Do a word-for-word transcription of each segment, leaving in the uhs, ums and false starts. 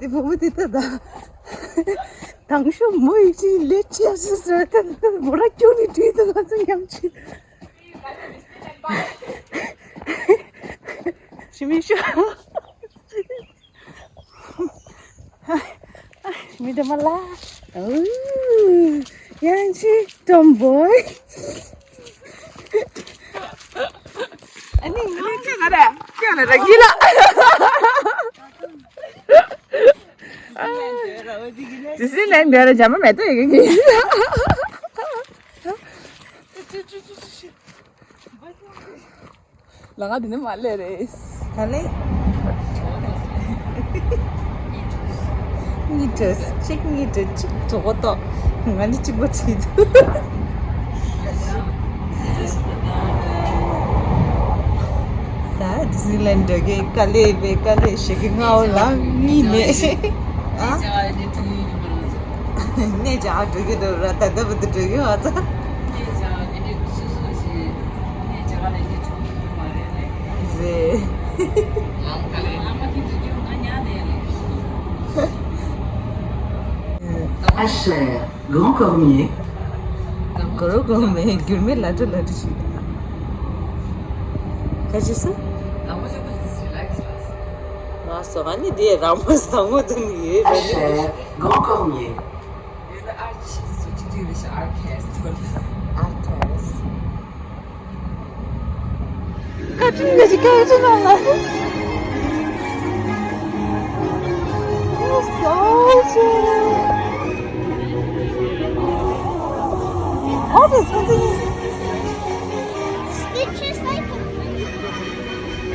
དེ་བུ་མོ་དེ་ལྟ་ད། དང་ཤོག་མོ་ཡིག་ཅིག་ལས་ཆེ་ཟེར་ཟེར་ད་མོ་ར་ཁྱོད་ནི་བྲིས་འདུག་ང་ཚོ་ཉམས་ཆེ། ཞི་མི་ཤོག་མི་དེ་མ་ལ། ཨུ། ཡང་ཅི་ཏོམ་བོའི། ཨ་ནི་ང་ཁྱེད་ང་ར་ཁྱེད་ང་ར་གི་ལ། ཇི་སྲིད་ནས་འདི་ར་འཇམ་པ་མེད་དོ་ཡི་གེ་གི། ལ་ང་འདི་ནས་མ་སླེབས་རེད། ག་ལེ། གཉིས་བྲེས་གཅིག་གཉིས་བྲེས་གཅིག་གྲོགས་པོ་ཏོ། ང་ནི་གཅིག་པོ་བྱེད་འདུག་ད་ཌི་སི་ནི་ལན་འགྲོ་གི་དཀའ་ལས་པའི་དཀའ་ལས་ཞིག་གི་ངའོ་ལ་གཉིས་མེད། ཨ། གནས་བྱ་འགྲོ་གི་འདུག་ར་ད་ལྟ་བུ་དུ་འགྲོ་གི་ཧ་ཙ། གནས་བྱ་གི་འདུག་སུ་སུ་ཞིག་གནས་བྱ་ག་ལས་ཀྱི་ཆུང་གི་མ་རེད་ལེ། རེད། ཨ་མ་ཁྱེད་ཚོ་ཁྱོད་ང་ཉལ་ནས་ལེ། H R, Grand Cormier. Grand Cormier, འགྱུར་མེད་ལ་འགྲོ་ལ་འགྲོ་ཞིག་ད། ཁ་ཅི་སུ། ང་སོ་ང་ནི་དེ་རང་མ་བཟང་མོ་དུ་ནི་ཡོད་རེད། H R, Grand Cormier. Artist, tu dirais artist. Artist. Kaçın kaçı kaçın Allah. So cute. What is happening? Stitches like.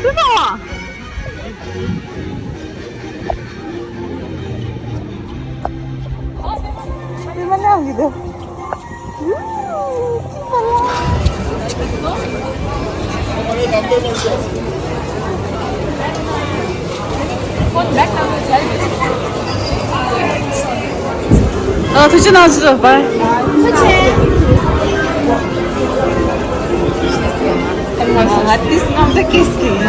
Come on. ཨ། ཐུགས་རྗེ་གནང་ཞུ། བཱའི། ཐུགས་རྗེ་ཆེ། ང་ཏིས་ནམ་ད་ཀིས་ཀིས།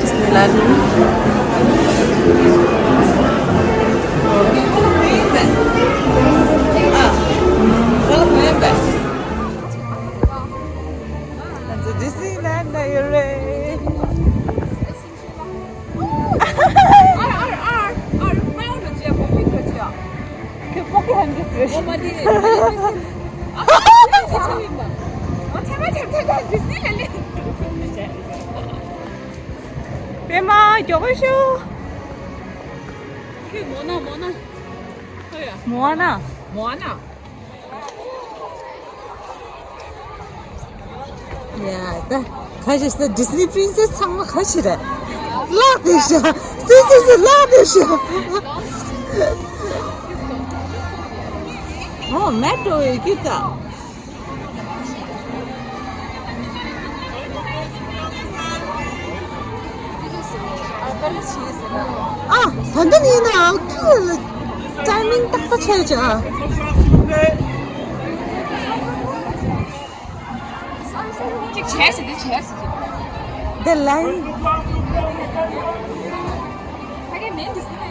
Disneyland ཡོད་རེད། ཨར་ཨར་ཨར་ཨར། ཁྱོད་པོ་ཀི་ཧན་གི་ཟེར། ཨོ་མ་དེ། པད་མ་མགྱོགས་པོ་ཤོག་ཁྱོད་མོ་ན་མོ་ན། ཧོ་ཡ། མོ་ན། མོ་ན། ཡ་ད་ཁ་ཤས་ད་ཌི་སི་ནི་པི་རིན་སེ་སི་ཚང་མ་ཁ་ཤས་རེད། ལག་དེ་ཤ། སི་སི་སི་ལག་དེ་ཤ། ཨོ་མེ་ཏྲོ་ཡི་ཀི་ད། ཨ་ད་ལྟ་ནི་ཡིན་ན་ཨ་ཁི་ལ་ཊའི་མིང་ཏག་ཏག་ཆགས་ཀྱི་ཨ། གཅིག་བྱས་ཟེར་དེ་བྱས་ཟེར་གྱི། དེ་ལན། ཕ་གི་མིན་འདི་ཟེར་ཡ།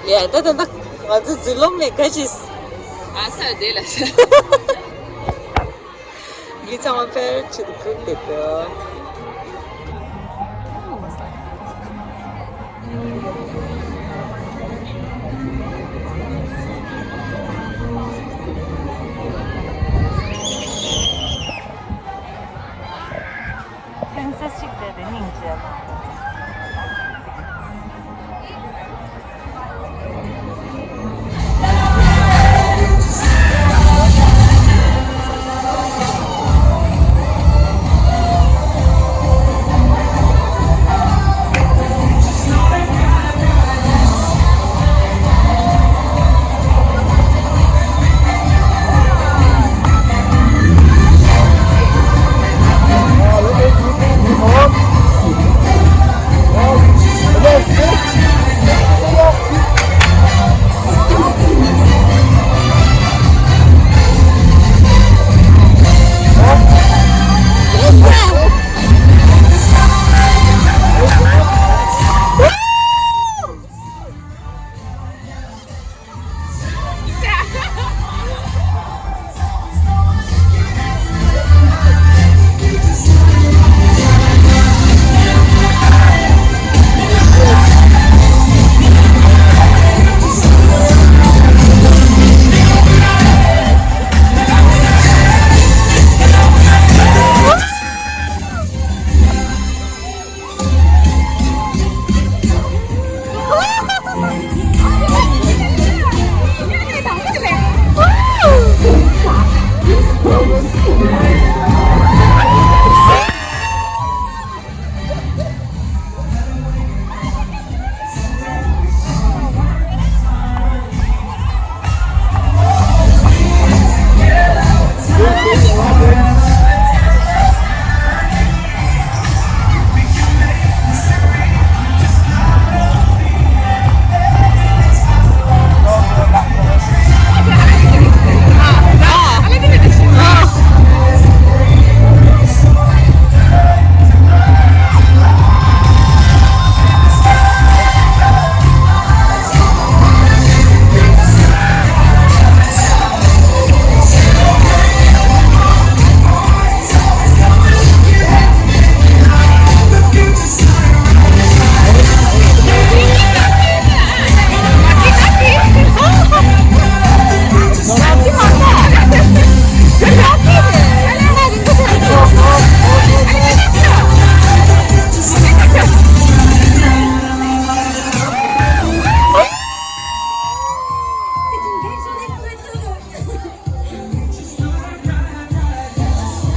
ཡ་ད་ད་ད་ང་ཚོ་འཛུལ་ལོང་མེད་ག་ཞིག་ཨ་ས་དེ་ལ་ས། མི་ཚང་མ་ཕེར་ཆེད་དུ་ཁུག་དེ་དོ། ཕན་ཚུན་གཅིག་བསྡད་དེ་སྙིང་རྗེ་ལ།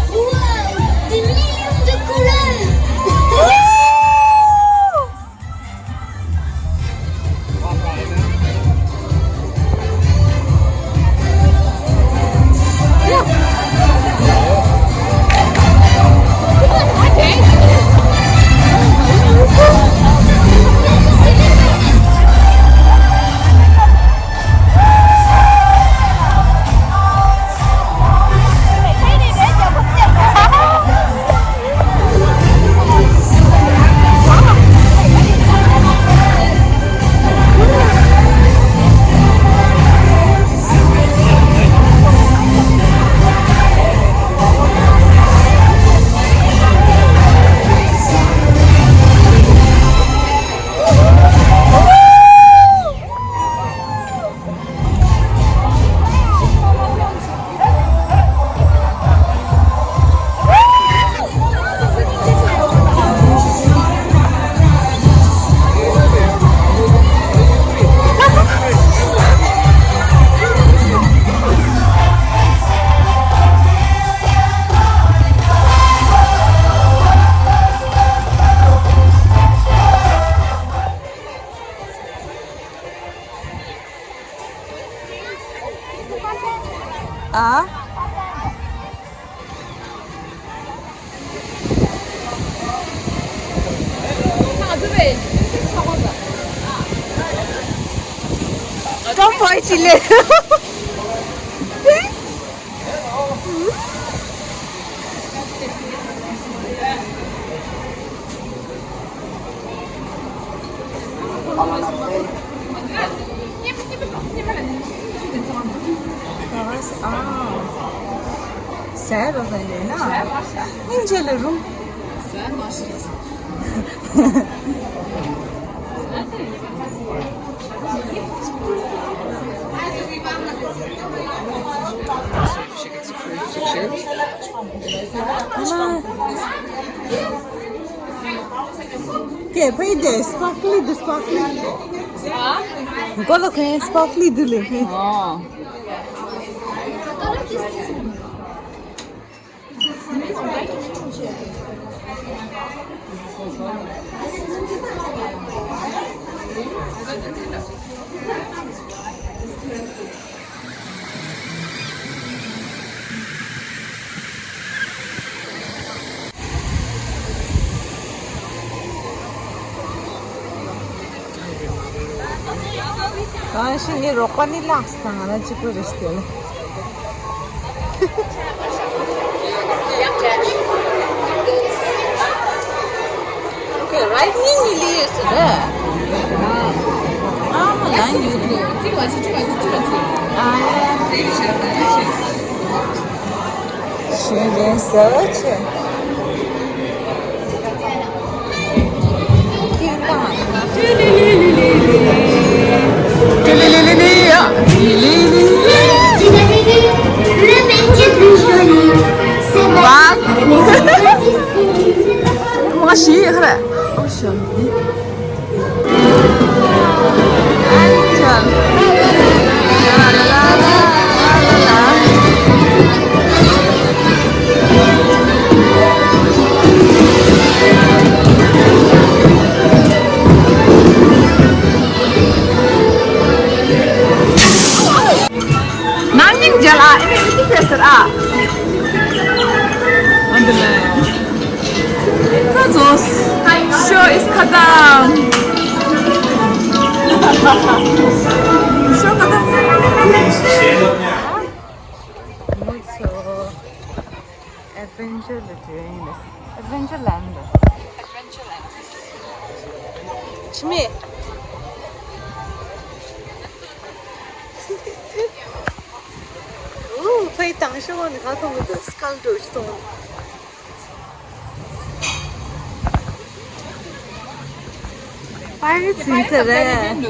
Wow, des millions de couleurs. ཨ། ཀྲོང་པོའི་ཅི་ལེ། ཟས་རོ་ཟ་ཡོད་ན། སྙིང་རྗེ་ལ་རུང་། ཀེ་ཕའི་དེ་སི་པར་ཀི་ལི་འདི། སི་པར་ཀི་ལི། མགོ་ལོག་ཁན་སི་པར་ཀི་ལི་འདི་ལེན་ཁན། ཨོ། གང་ཞིག་ངའི་རོགས་པ་ནི་ལགས་སོ། ང་ལ་གཅིག་པུ་རེ་སྟེར། Okay, right, ཉིན་གཉིས་ལས་ཡོད་ཟེར་རེད། ཨ་མ་ལ་ཡོད་རེད། ཨ་ལ། ཞུ་རེད་ཟེར་ཆེ། ཨ། ཤོག་ཁ་ད། ངོ་ཚོ། Adventure ལ་འགྲོ་ཡིན་ལ། Adventure Land ལ། Adventure Land. ཆི་མེད། ཨུ། ཕའི་དང་ཤོག་ནི་ག་མཐོང་གི་འདུག Skull འགྲོ་ཅི་མཐོང་། Pirates ཡིན་ས་རེད། ཨ།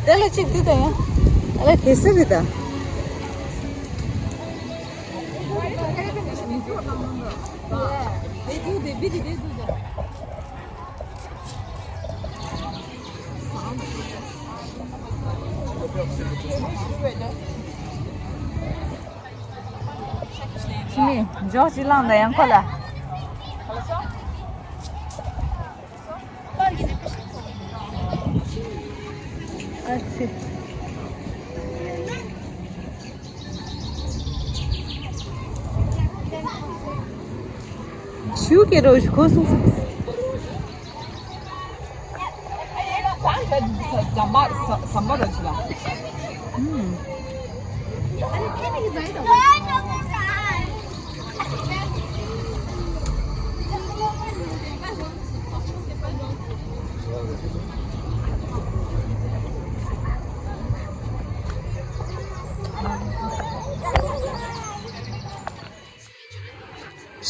དེ་ལ་གཅིག་དེ་དང་ཡང་། ཨ་ལ་དེ་སུ་རེད་ད། ཞི་མི་འཇོག་ཅིག་བླངས་དང་ཡང་ཁོ་ལ། ཨ་ཙི། ཞུ་ཀེ་རོ་ཞུ་ཁོ་སོང་སོང་། ཟམ་པ་ཟམ་པ་ར་ཆུ་ལ།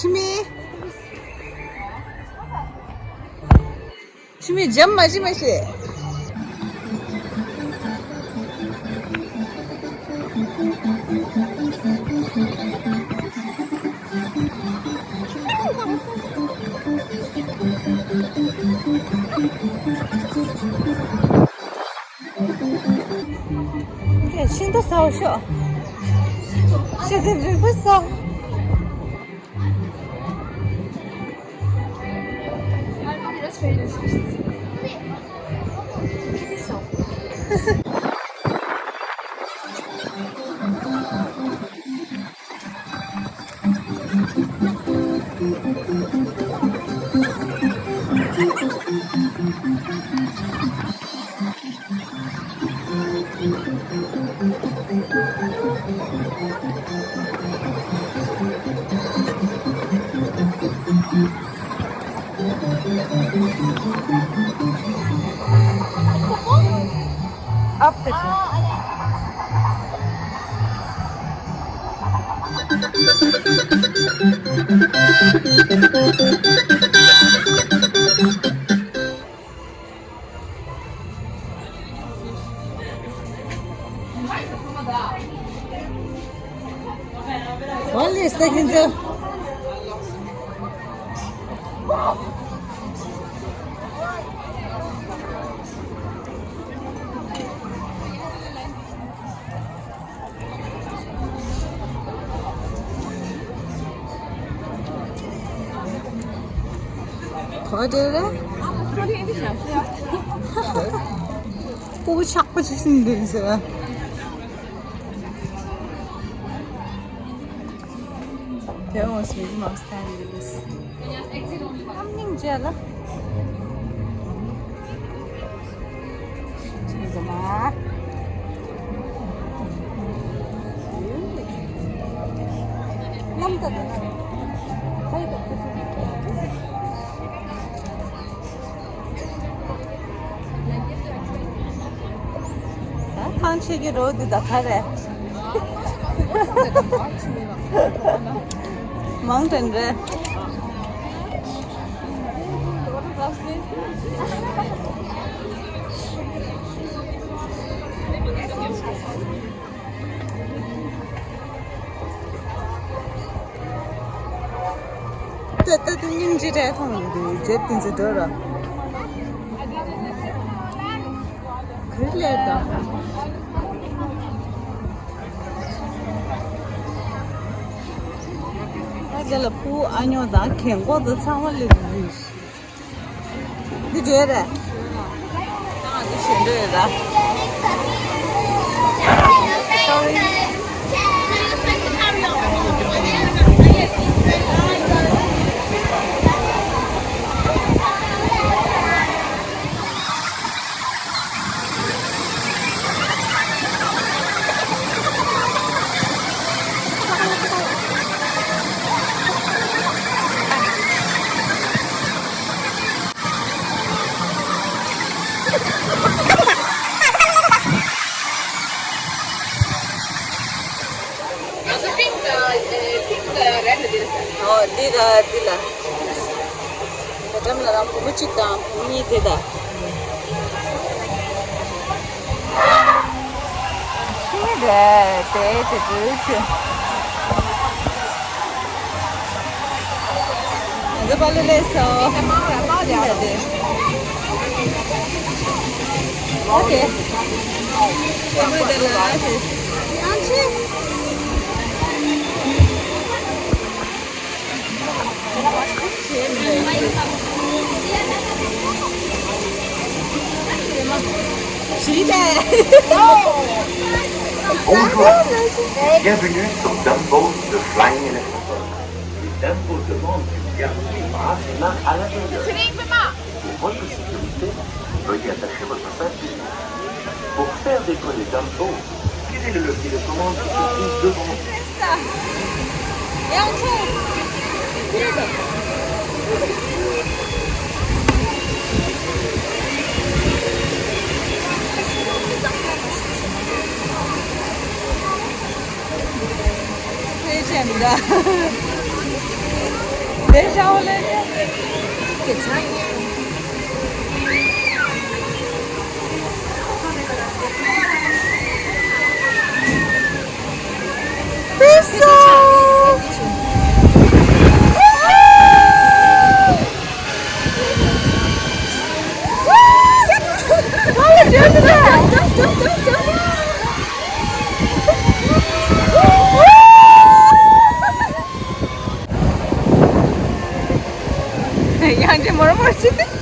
ཤི་མི། ཤི་མི་འཇམ་མ་ཤི་མ་ཤི། ཤིན་ཏུ་ཟ་བ་ཤོག་ཤིན་ཏུ་རིག་པ་ཟ། Up the tree. Only second. ག་པར་འགྲོ་རེད། སྤུ་གུ་ཆག་པོ་ཅིག་ཟིན་འདུག་ཟེར་བ། དེ་འོང་སི་མིག་མང་སྟེ་འདི་ལུས། ཨམ་སྙིང་རྗེ་ལ། ཅི་ཟེར་མ། ལམ་ད་ད་ན། ད་ཡི་ད་ཁུ་ཚུར། ད་ཐང་ཆད་ཀྱི་རོ་འདི་ད་ག་རེད། མང་དྲན་རེད། ད་ལྟ་དེ་སྙིང་རྗེ་འདྲ་མཐོང་གི་འདུག་རྗེས་དེ་ཚོ་འགྲོ་ར། ག་རེ་ལས་ད། ཨ་དེ་ལ་ཕུ་ཨ་ཉོ་དང་གན་གོག་དང་ཚང་མ་སླེབས་འདུག་འདི་འདྲས་རེད། ཨ་འདི་ཞེ་འདྲ་རེད་ད། Sorry. ཨོ་འདི་ར་འདི་ལ། ད་འགྲམ་ལ་རང་བུ་མོ་གཅིག་དང་བུ་མོ་གཉིས་དེ་ད། ཁྱི་རེད་དེ་དེ་དུས་ཁྱི། འཛི་པ་ལ་ལས་སོ། འདི་ལ་དེ། ཨོ་ཁེ། ཁྱི་མོ་དེ་ལ་དེ། ཡང་ཆེ། Bonjour à tous. Bienvenue sur Dumbo, le Flying Electropod. Dumbo demande que vous gardez les bras et mains à l'intérieur. Pour votre sécurité, veuillez attacher votre ceinture. Pour faire décoller Dumbo, tirez le levier de commande qui se trouve devant vous. ཡང་ཅི་མོར་མོར་ཞིག་སྟེ།